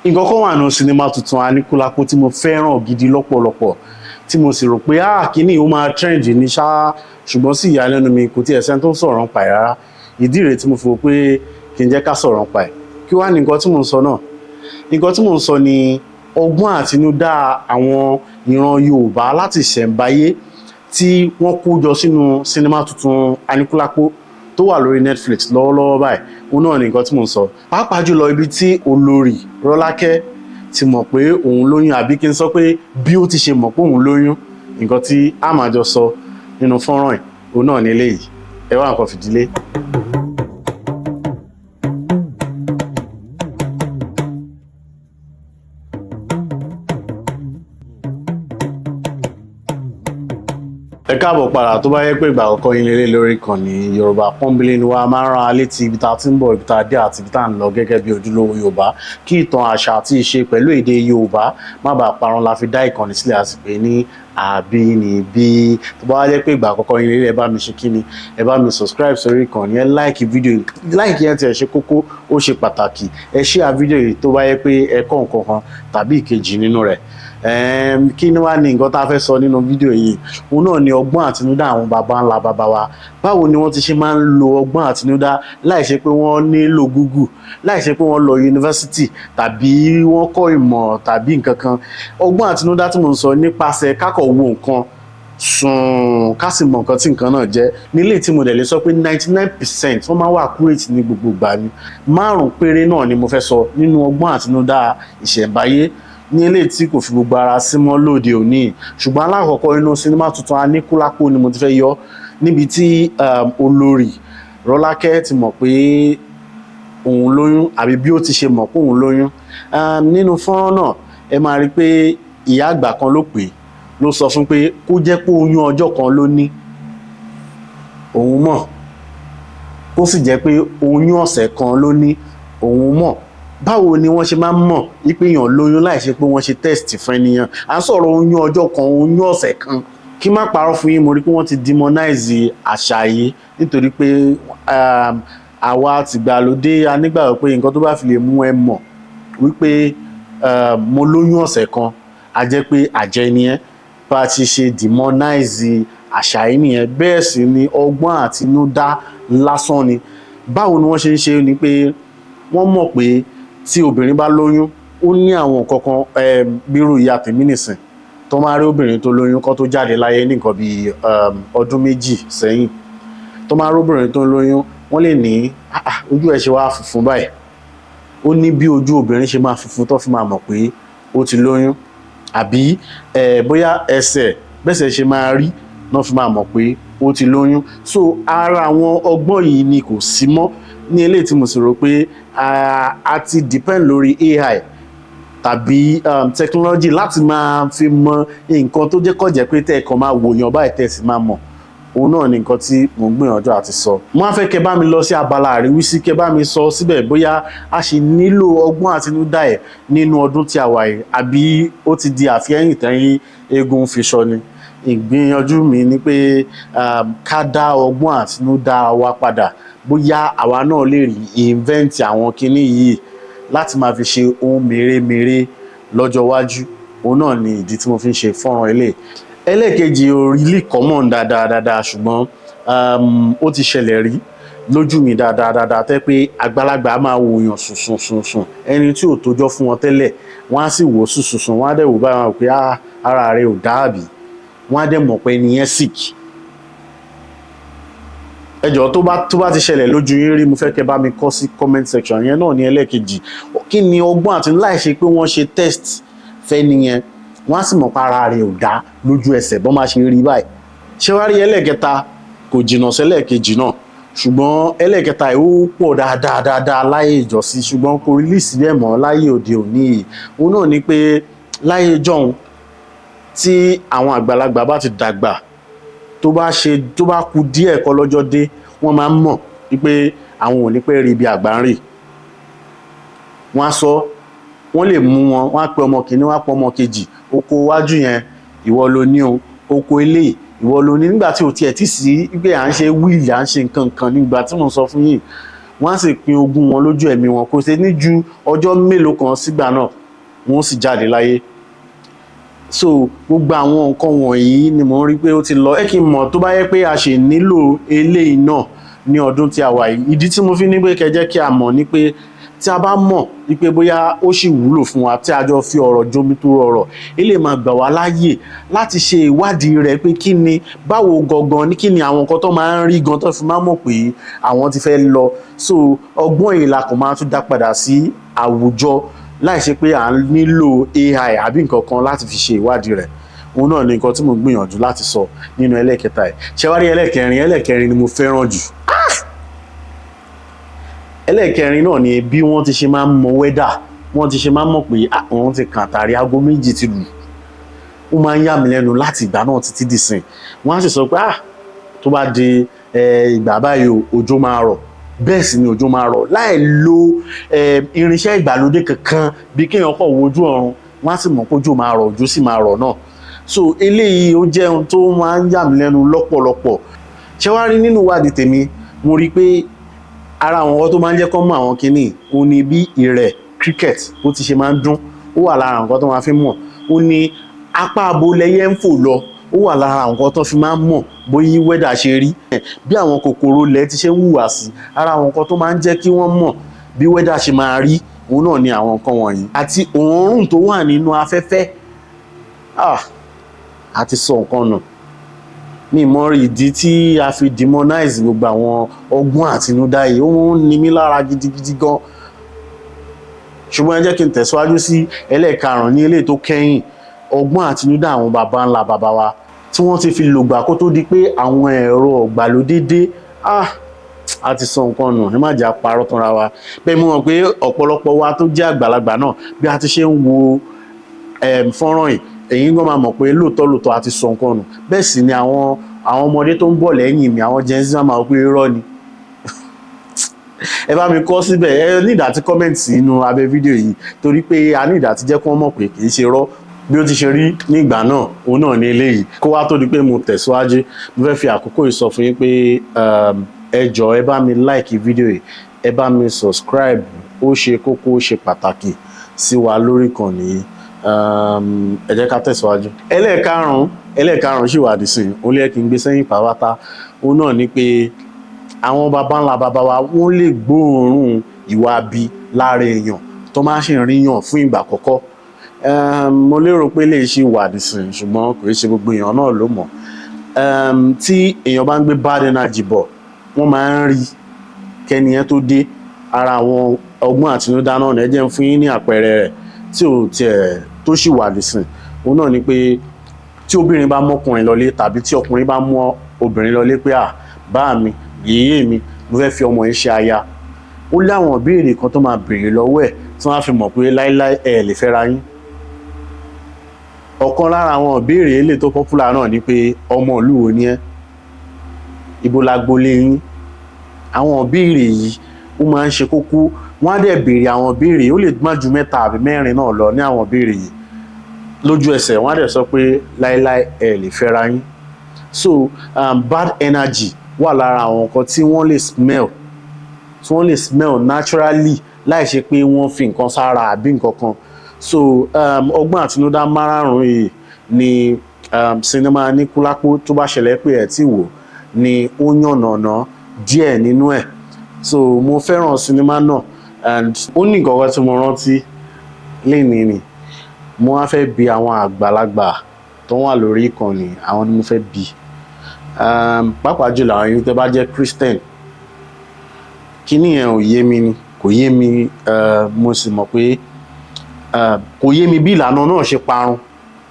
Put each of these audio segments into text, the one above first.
Nǹkan kan wà nínú sinimá tuntun Aníkúlápó tí mo fẹ́ràn gidi lọ́pọ̀lọpọ̀, tí mo sì rò pé kíní ó máa trend ní ṣá, ṣùgbọ́n sí ìyàlẹ́nu mi kò tiẹ̀ sẹ́ni tó ń sọ̀rọ̀ nípa ẹ̀ rárá. Ìdí rèé tí mo fi rò pé kí n jẹ́ ká sọ̀rọ̀ nípa ẹ̀. Kí wá ní nǹkan tí mò ń sọ náà? Nǹkan tí mò ń sọ ni ọgbọ́n àtinúdá àwọn ìran Yorùbá láti ìṣẹ̀ǹbáyé tí wọ́n kó jọ sínú sinimá tuntun Aníkúlápó tó wà lórí Netflix lọ́wọ́lọ́wọ́ báyìí. Òun náà ni nǹkan tí mò ń sọ. Pàápàá jùlọ ibi tí olórí Rọ́lákẹ́ ti mọ̀ pé òun lóyún, àbí kí n sọ pé bí ó ti ṣe mọ̀ pé òun lóyún, nǹkan tí a máa jọ sọ nínú fọ́nrán yìí, òun náà ni eléyìí. Ẹ wá nǹkan fìdílé. Ẹ káàbọ̀ padà. Tó bá yẹ pé ìgbà àkọ́kọ́ yín lélẹ̀ lórí ìkànnì Yorùbá Pọ́nbélé ni wa máa ń rán létí ibi tá a ti ń bọ̀, ibi tá a dé àti ibi tá a ń lọ gẹ́gẹ́ bí ojúlówó Yorùbá, kí ìtàn àṣà àti ìṣe pẹ̀lú èdè Yorùbá má bàa parun la fi dá ìkànnì sílẹ̀, àti pé ní Àbínibí. Tó bá wá jẹ́ pé ìgbà àkọ́kọ́ yín lélẹ̀, ẹ bá mi ṣe kí ni, ẹ bá mi subscribe sórí ìkànnì, ẹ like fídíò yìí. Like yẹn tiẹ̀ ṣe kókó, ó ṣe pàtàkì. Ẹ share fídíò yìí tó bá yẹ pé ẹ kọ́ nǹkan kan tàbí ìkejì nínú rẹ̀. Kí ni wá ní nǹkan tá a fẹ́ sọ nínú fídíò yìí? Òun náà ni ọgbọ́n àtinúdá àwọn baba ńlá baba wa. Báwo ni wọ́n ti ṣe máa ń lo ọgbọ́n àtinúdá láì ṣe pé wọ́n nílò Google, láì ṣe pé wọ́n lọ yunifásítì tàbí wọ́n kọ́ ìmọ̀ tàbí nǹkan kan? Ọgbọ́n àtinúdá tí mo ń sọ nípasẹ̀ kákọ̀ wo nǹkan sùn, ká sì mọ nǹkan tí nǹkan náà jẹ́. Nílé tí mo dẹ̀ lè sọ pé 99% wọ́n máa wà accurate ní gbogbo ìgbà ni. 5 péré náà ni mo fẹ́ sọ nínú ọgbọ́n àtinúdá ìṣẹ̀ǹbáyé ní eléyìí tí kò fi gbogbo ara sí mọ́ lóde òní. Ṣùgbọ́n alákọ̀ọ́kọ́, inú sinimá tuntun Aníkúlápó ni mo ti fẹ́ yọ, níbi tí olórí Rọ́lákẹ́ ti mọ̀ pé òun lóyún, àbí bí ó ti ṣe mọ̀ pé òun lóyún. Nínú fọ́nrán náà, ẹ máa rí pé ìyá àgbà kan ló pè é, ló sọ fún pé kó jẹ́ pé oyún ọjọ́ kan ló ní òun mọ̀, kó sì jẹ́ pé oyún ọ̀sẹ̀ kan ló ní òun mọ̀. Báwo ni wọ́n ṣe máa ń mọ̀ wípé èèyàn lóyún láì ṣe pé wọ́n ṣe test fún ènìyàn? À ń sọ̀rọ̀ oyún ọjọ́ kan, oyún ọ̀sẹ̀ kan. Kí má parọ́ fún yín, mo rí pé wọ́n ti demonize àṣà yìí, nítorí pé àwa tìgbàlódé a nígbàgbọ́ pé nǹkan tó bá fi lè mú ẹ mọ̀ wípé mo lóyún ọ̀sẹ̀ kan, a jẹ́ pé àjẹ́ ni ẹ́. Bá a ti ṣe demonize àṣà yìí nìyẹn. Bẹ́ẹ̀ sì ni ọgbọ́n àtinúdá lásán ni. Báwo ni wọ́n ṣe ń ṣe ni pé wọ́n mọ̀ pé tí obìnrin bá lóyún, ó ní àwọn nǹkan kan, bírú ìyá tèmi nìsín, tó máa rí obìnrin tó lóyún kó tó jáde láyé ní nǹkan bíi ọdún 2 sẹ́yìn, tó máa rí obìnrin tó lóyún, wọ́n lè ní ojú ẹ̀ ṣe wá funfun báyìí. Ó ní bí ojú obìnrin ṣe máa funfun tó fi máa mọ̀ pé ó ti lóyún, àbí bóyá ẹsẹ̀ bẹ́sẹ̀ ṣe máa rí náà fi máa mọ̀ pé ó ti lóyún. So ara àwọn ọgbọ́n yìí ni kò sí mọ́ ní eléyìí tí mo sì rò pé a ti depend lórí AI tàbí technology láti máa fi mọ nǹkan tó jẹ́ kọ̀jẹ́ pé tẹ́ ẹ kàn máa wòyàn báyìí tẹ́ ẹ sì máa mọ̀. Òun náà ni nǹkan tí mò ń gbìyànjú àti sọ. Mo á fẹ́ kẹ́ bá mi lọ sí abala àríwísí, kẹ́ bá mi sọ síbẹ̀ bóyá a ṣì nílò ọgbọ́n àtinúdá ẹ̀ nínú ọdún tí a wà yìí, àbí ó ti di àfihàn tẹ́yìn eégún fi sọ ni. Ìgbìyànjú mi ni pé ká dá ọgbọ́n àtinúdá wa padà, bóyá àwa náà lè rí invent àwọn kinní yìí láti máa fi ṣe ohun mèremère lọ́jọ́ iwájú. Òun náà ni ìdí tí mo fi ń ṣe fọ́nrán eléyìí. Ẹlẹ́ẹ̀kejì ò really common dáadáa dáadáa, ṣùgbọ́n ó ti ṣẹlẹ̀ rí lójú mi dáadáa dáadáa, tẹ́ pé àgbàlagbà máa wòyàn sùn sùn sùn sùn, ẹni tí ò tójọ́ fún wọn tẹ́lẹ̀, wọ́n á sì wò sùn sùn sùn, wọ́n á dẹ̀ wò báyìí wọn pé ara rẹ̀ ò dáàbì, wọ́n á dẹ̀ mọ̀ pé ẹni yẹn sick. Ẹ jọ̀ọ́, tó bá ti ṣẹlẹ̀ lójú yín rí, mo fẹ́ kẹ́ bá mi kọ sí comment section. Yẹn náà ní ẹlẹ́ẹ̀kejì. Kí ni ọgbọ́n àti láì ṣe pé wọ́n ṣe test fẹ́ nìyẹn, wọ́n á sì mọ̀ pé ara rẹ̀ ò dá lójú ẹsẹ̀ bọ́n máa ṣe rí báyìí? Ṣé wàá rí ẹlẹ́ẹ̀kẹta, kò jìnnà sẹ́lẹ̀kejì náà, ṣùgbọ́n ẹlẹ́ẹ̀kẹta yìí ó pọ̀ dáadáa dáadáa láyé ìjọ́sí, ṣùgbọ́n kò rí lìsí bẹ́ẹ̀ mọ́ láyé òde òní yìí. Òun náà ni pé láyé ìjọ́un, tí àwọn àgbàlagbà bá ti dàgbà, tó bá ṣe tó bá kú díẹ̀ kọ́ lọ́jọ́ dé, wọ́n máa ń mọ̀ wípé àwọn ò ní pẹ́ rí ibi àgbà ń rì. Wọ́n á sọ, wọ́n lè mú wọn, wọ́n á pe ọmọ kìíní, wọ́n á pe ọmọ kejì: "Oko iwájú yẹn, ìwọ ló ní o. Oko eléyìí, ìwọ ló ní." Nígbà tí o tiẹ̀ tí sí pé à ń ṣe will, à ń ṣe nǹkan kan, nígbà tí mo sọ fún yín. Wọ́n á sì pín ogún wọn lójú ẹ̀mí wọn. Kò ṣe ní ju ọjọ́ mélòó kan sígbà náà, wọ́n sì jáde láyé. So gbogbo àwọn nǹkan wọ̀nyí ni mò ń rí pé ó ti lọ. Ẹ kí n mọ̀ tó bá yẹ pé a ṣe nílò eléyìí náà ní ọdún tí a wà yìí. Ìdí tí mo fi ní pé kẹ́ jẹ́ kí a mọ̀ ni pé tí a bá mọ̀ wípé bóyá ó sì wúlò fún wa, tí a jọ fi ọ̀rọ̀ jomi tó rọrọ̀, eléyìí máa gbà wá láàyè láti ṣe ìwádìí rẹ̀ pé kí ni, báwo gangan ní, kí ni àwọn nǹkan tó máa ń rí gan tó fi máa mọ̀ pé àwọn ti fẹ́ lọ. So ọgbọ́n yìí la kàn máa tún dá padà sí àwùjọ láì ṣe pé à ń nílò AI àbí nǹkan kan láti fi ṣe ìwádìí rẹ̀. Òun náà ni nǹkan tí mo ń gbìyànjú láti sọ nínú ẹlẹ́ẹ̀kẹta ẹ̀. Ṣé wá rí ẹlẹ́ẹ̀kẹrin? Ẹlẹ́ẹ̀kẹrin ni mo fẹ́ràn jù. Ẹlẹ́ẹ̀kẹrin náà ni bí wọ́n ti ṣe máa ń mọ weather, wọ́n ti ṣe máa ń mọ̀ pé òun ti kàn tàrí, aago 2 ti lù. Ó máa ń yà mí lẹ́nu láti ìgbà náà títí dìsìn. Wọ́n á sì sọ pé tó bá di ìgbà báyìí o, òjò máa rọ̀. Bẹ́ẹ̀ sì ni òjò máa rọ̀ láì lo irinṣẹ́ ìgbàlódé kankan, bí kéèyàn kọ̀ wojú ọ̀run, wọ́n á sì mọ̀ pé òjò máa rọ̀, òjò sì máa rọ̀ náà. So eléyìí, ó jẹ́ ohun tó máa ń yà mí lẹ́nu lọ́pọ̀lọpọ̀. Ṣé wàá rí, nínú ìwádìí tèmi, mo rí i pé ara àwọn nǹkan tó máa ń jẹ́ kó mọ̀ àwọn kinní òun ni bí ìrẹ̀, cricket, bó ti ṣe máa ń dún. Ó wà lára nǹkan tó máa fi mọ̀. Ó ní apá abo lẹyẹ ń fò lọ, ó wà lára nǹkan tó fi máa ń mọ̀ bóyí weather ṣe rí. Bí àwọn kòkòrò ilẹ̀ ti ṣe ń hùwà sí, ara àwọn nǹkan tó máa ń jẹ́ kí wọ́n mọ̀ bí weather ṣe máa rí, òun náà ni àwọn nǹkan wọ̀nyí, àti òórùn tó wà nínú afẹ́fẹ́. A ti sọ nǹkan nù ní ìmọ̀. Ìdí tí a fi demonize gbogbo àwọn ọgbọ́n àtinúdá yìí, ó ń ní mí lára gidigidi gan. Ṣùgbọ́n ẹ jẹ́ kí n tẹ̀síwájú sí ẹlẹ́ẹ̀karùn-ún ní eléyìí tó kẹ́yìn, ọgbọ́n àtinúdá àwọn baba ńlá baba wa tí wọ́n ti fi lògbà kó tó di pé àwọn ẹ̀rọ ìgbàlódé dé. A ti sọ nǹkan nù, ẹ má jẹ́ àparọ́ tanra wa. Bẹ́ẹ̀ mo mọ̀ pé ọ̀pọ̀lọpọ̀ wa tó jẹ́ àgbàlagbà náà, bí a ti ṣe ń wo fọ́nrán yìí, èyí gan máa mọ̀ pé lóòótọ́ lóòótọ́ a ti sọ nǹkan nù. Bẹ́ẹ̀ sì ni àwọn ọmọdé tó ń bọ̀ lẹ́yìn mi, àwọn Gen Z, máa wò pé irọ́ ni. Ẹ bá mi kọ síbẹ̀. Ẹ ní ìdá tí comment nínú abẹ́ fídíò yìí, torí pé a ní ìdá tí jẹ́ kí wọ́n mọ̀ pé kì í ṣe rọ́. Bí ó ti ṣe rí ní ìgbà náà, òun náà ní eléyìí. Kó wá tó di pé mo tẹ̀síwájú, mo fẹ́ fi àkókò yìí sọ fún yín pé ẹ jọ̀ọ́, ẹ bá mi like fídíò yìí, ẹ bá mi subscribe. Ó ṣe kókó, ó ṣe pàtàkì sí wa lórí ìkànnì yìí. Ẹ jẹ́ ká tẹ̀síwájú. Ẹlẹ́ẹ̀karùn-ún sì wà dísìn, ó lé kí n gbé sẹ́yìn pàápàá. Òun náà ni pé àwọn baba ńlá baba wa, wọ́n lè gbóòórùn ìwà bí lára èèyàn tó máa ṣì ń ríyàn fún ìgbà àkọ́kọ́. Mo lérò pé lè ṣì wà nísìnyí, ṣùgbọ́n kò í ṣe gbogbo èèyàn náà ló mọ̀. Tí èèyàn bá ń gbé bad energy bọ̀, wọ́n máa ń rí kẹ́niyẹn tó dé. Ara àwọn ọgbọ́n àtinúdá náà, ẹ jẹ́ ń fún yín ní àpẹẹrẹ rẹ̀ tí ò tiẹ̀ tó sì wà nísìn. Òun náà ni pé tí obìnrin bá mọ́kùnrin lọlé tàbí tí ọkùnrin bá mú obìnrin lọlé pé, "À bá mi, yèyé mi, mo fẹ́ fi ọmọ yìí ṣe aya," ó láwọn ìbéèrè kan tó máa béèrè lọ́wọ́ ẹ̀ tí wọ́n á fi mọ̀ pé láíláí ẹ̀ lè fẹ́ra yín. Ọ̀kan lára àwọn ìbéèrè eléyìí tó popular náà ni pé, "Ọmọ ìlú wo ni ẹ́? Ibo lágbolé yín?" Àwọn ìbéèrè yìí, ó máa ń ṣe kókó. Wọ́n á dẹ̀ béèrè àwọn ìbéèrè, ó lè má ju mẹ́ta àbí mẹ́rin náà lọ ní àwọn ìbéèrè yìí. Lójú ẹsẹ̀, wọ́n á dẹ̀ sọ pé láíláí ẹ lè fẹ́ra yín. So bad energy wà lára àwọn nǹkan tí wọ́n lè smell, tí wọ́n lè smell naturally láì ṣe pé wọ́n fi nǹkan sára àbí nǹkan kan. So ọgbọ́n àtinúdá márààrún yìí ni sinimá Aníkúlápó, tó bá ṣẹlẹ̀ pé ẹ̀ tí wò ni, ó yànnàná díẹ̀ nínú ẹ̀. So mo fẹ́ràn sinimá náà and ó ní nǹkan kan tí mo rántí lénìí ni mo wá fẹ́ bi àwọn àgbàlagbà tó wà lórí ìkànnì. Àwọn ni mo fẹ́ bi, pàápàá jùlọ àwọn yìí tẹ́ bá jẹ́ Christian. Kíní yẹn ò yé mi ni, kò yé mi. Mo sì mọ̀ pé kò yé mi bí ìlànà náà ṣe parun.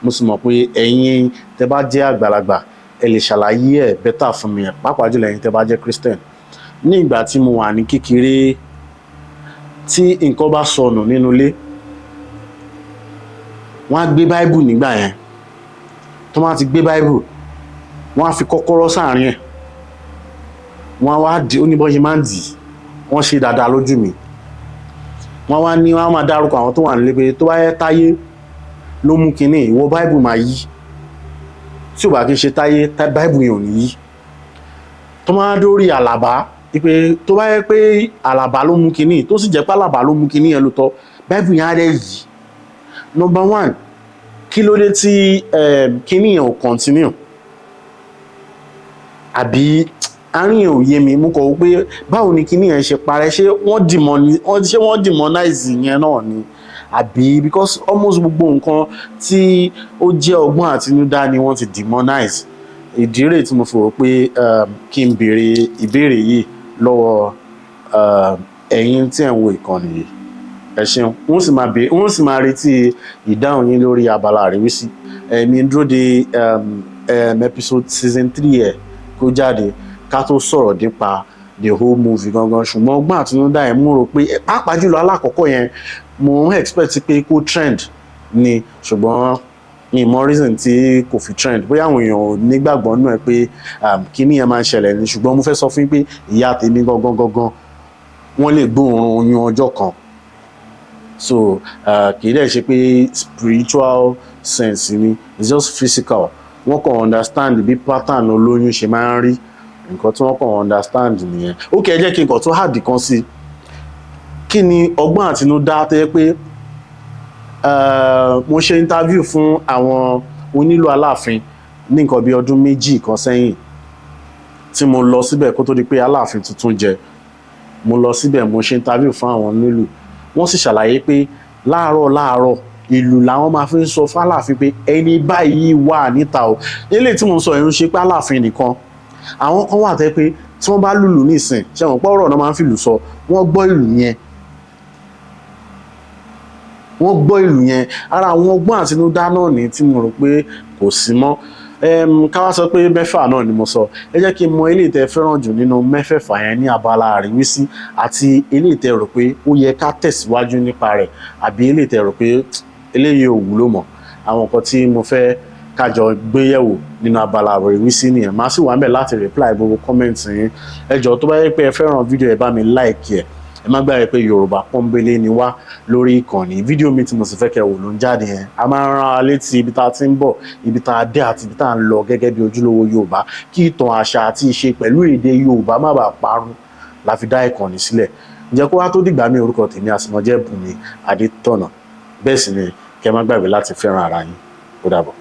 Mo sì mọ̀ pé ẹ̀yin tẹ́ bá jẹ́ àgbàlagbà, ẹ lè ṣàlàyé ẹ̀ better fún mi, pàápàá jùlọ ẹ̀yin tẹ́ bá jẹ́ Christian. Ní ìgbà tí mo wà ní kékeré, tí nǹkan bá sọnù nínú ilé, wọ́n á gbé Báíbù. Nígbà yẹn, tó máa ti gbé Báíbù, wọ́n á fi kọ́kọ́rọ́ sáàrin ẹ̀, wọ́n á wá di, ó ní bọ́n ṣe máa ń dì í, wọ́n ṣe dáadáa lójú mi. Wọ́n wá ní wọ́n á máa dárúkọ àwọn tó wà nílé pé tó bá yẹ Táyé ló mú kinní, ìwọ, Báíbù máa yí. Tí ò bá kí ń ṣe Táyé, Báíbù yẹn ò ní yí. Tó máa dórí Àlàbá Ìpè tó bá yẹ pé Àlàbá ló mú kinní, tó sì jẹ́ pé Àlàbá ló mú kinní yẹn lóòótọ́, Bible yẹn á dẹ̀ yìí. Number one, kí ló dé tí kinní yẹn ò continue? Àbí àárín yẹn ò yé mi? Mo kọ̀ wò pé báwo ni kinní yẹn ṣe parẹ́? Ṣé wọ́n demonize yẹn náà ni àbí? Because almost gbogbo nǹkan tí ó jẹ́ ọgbọ́n àtinúdá ni wọ́n ti demonize. Ìdí rèé tí mo fi rò pé kí n béèrè ìbéèrè yìí lọ́wọ́ ẹ̀yin tí ẹ̀ ń wo ìkànnì yìí. Ẹ ṣeun. Wọ́n sì máa retí ìdáhùn yín lórí abala àríwísí. Èmi ń dúró de episode season 3 ẹ̀ kó jáde ká tó sọ̀rọ̀ nípa the whole movie gangan. Ṣùgbọ́n ọgbọ́n àtinúdá ẹ̀ mú rò pé, pàápàá jùlọ alákọ̀ọ́kọ́ yẹn, mo ń expect pé kó trend ni, ṣùgbọ́n mi mọ reason tí kò fi trend. Bóyá àwọn èèyàn ò nígbàgbọ́ nínú ẹ̀ pé kíní yẹn máa ń ṣẹlẹ̀ ni. Ṣùgbọ́n mo fẹ́ sọ fún yín pé ìyá tèmi gangan gangan, wọ́n lè gbóòórùn oyún ọjọ́ kan. So kì í dẹ̀ ṣe pé spiritual sense ni, it's just physical. Wọ́n kàn understand bí pattern olóyún ṣe máa ń rí. Nǹkan tí wọ́n kàn understand nìyẹn. Ó kẹ́ ẹ jẹ́ kí n kàn tó add kan sí. Kí ni ọgbọ́n àtinúdá tó yẹ pé mo ṣe interview fún àwọn onílù Aláàfin ní nǹkan bí ọdún 2 kan sẹ́yìn tí mo lọ síbẹ̀ kó tó di pé Aláàfin tuntun jẹ? Mo lọ síbẹ̀, mo ṣe interview fún àwọn onílù. Wọ́n sì ṣàlàyé pé láàárọ̀ láàárọ̀, ìlù làwọn máa fi ń sọ fún Aláàfin pé ẹni báyìí wà níta o. Eléyìí tí mo sọ yìí ń ṣe pé Aláàfin nìkan. Àwọn kan wà tẹ́ pé tí wọ́n bá lùlù nísìn, ṣe wọ́n pọ̀ ọ̀rọ̀ náà máa ń fìlù sọ, wọ́n gbọ́ ìlù yẹn, wọ́n gbọ́ ìlù yẹn. Ara àwọn ọgbọ́n àtinúdá náà ní tí mo rò pé kò sí mọ́. Ká wá sọ pé mẹ́fà náà ni mo sọ. Ẹ jẹ́ kí n mọ eléyìí tẹ́ fẹ́ràn jù nínú mẹ́fẹ̀ẹ̀fà yẹn ní abala àríwísí, àti eléyìí tẹ́ rò pé ó yẹ ká tẹ̀síwájú nípa rẹ̀, àbí eléyìí tẹ́ rò pé eléyìí ò wúlò mọ́. Àwọn nǹkan tí mo fẹ́ kájọ gbéyẹ̀wò nínú abala àríwísí nìyẹn. Màá sì wà ń bẹ̀ láti reply gbogbo comment yín. Ẹ jọ̀ọ́, tó bá yẹ pé ẹ fẹ́ràn fídíò, ẹ bá mi like ẹ. Ẹ má gbàgbé pé Yorùbá pọ́nbélé ni wá lórí ìkànnì. Fídíò mi tí mo sì fẹ́ kẹ́ wò ló ń jáde yẹn. A máa ń rán wa létí ibi tá a ti ń bọ̀, ibi tá a dé àti ibi tá a ń lọ gẹ́gẹ́ bí ojúlówó Yorùbá, kí ìtàn, àṣà àti ìṣe pẹ̀lú èdè Yorùbá má bàa parun la fi dá ìkànnì sílẹ̀. Ǹjẹ́ kó wá tó dìgbà mi, orúkọ tèmi àsìmọ́jẹ́ Bùnmi Adétọ̀nà. Bẹ́ẹ̀ sì ni kẹ́ má gbàgbé láti fẹ́ràn ara yín. Ó dàbọ̀.